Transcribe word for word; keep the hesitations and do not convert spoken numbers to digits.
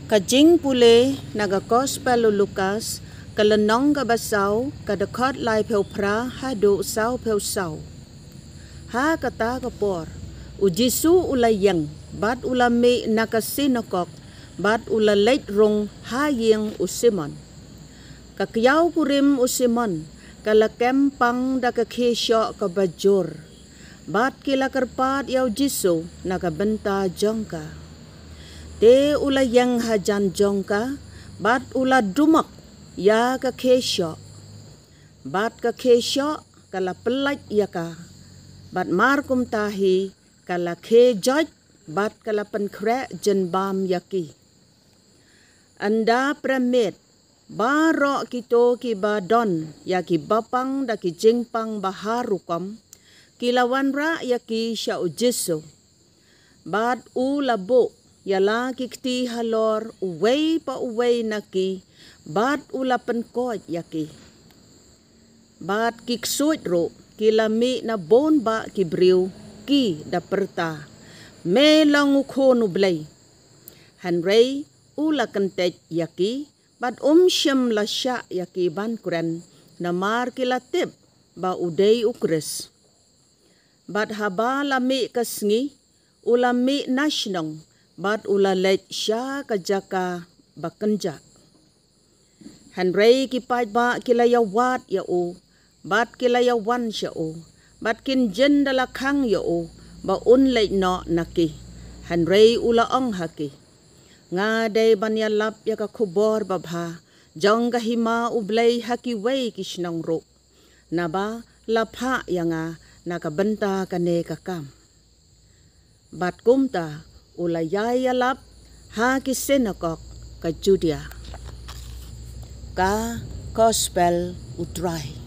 Ka jingpule na ka Gospel u Lukas, ka lynnong kaba saw, ka dkhot laiphew phra haduh sawphew saw. Ha kata ka por, u Jisu u la ïeng, bad u la mih na ka synagog, bad u la leit rung ha ïing u Simon. Ka kyiaw kurim u Simon, ka la kem pang da ka khie shoh kaba jur. Bad ki la kyrpad ïa u Jisu na ka bynta jong ka. Te u la ïeng hajan jong ka, bad u la dumok ïa ka khie shoh. Bad ka khie shoh ka la pyllait ïa ka. Bad mar kumta hi ka la khie joit, bad ka la pynkhreh jynbam ïa ki. Ynda prem miet, baroh kito kiba don ïa ki bapang da ki jingpang ba har rukom, ki la wanrah ïa ki sha u Jisu. Bad u la buh ïa la ki kti halor uwei pa uwei na ki, bad u la pynkoit ïa ki. Bad ki ksuid ruh ki la mih na bun bah ki briew, ki da pyrta, "Me long u Khun u Blei." Hynrei u la kyntait ïa ki, bad um shym la shah ïa ki ban kren, namar ki la tip ba u dei u Khrist. Bad haba la mih ka sngi, u la mih na shnong, bad u la leit sha ka jaka ba kynjah. Hynrei ki paidbah ki la ïawad ïa u, bad ki la ïawan sha u, bad kin jin da la khang ïa u ba un leit noh na ki. Hynrei u la ong ha ki, "Nga dei ban ïalap ïa ka khubor babha jong ka hima u Blei ha kiwei ki shnong ruh, naba la phah ïa nga na ka bynta kane ka kam." Bad kumta u la ïai ïalap ha ki synagog ka Judia. Ka Gospel u Trai.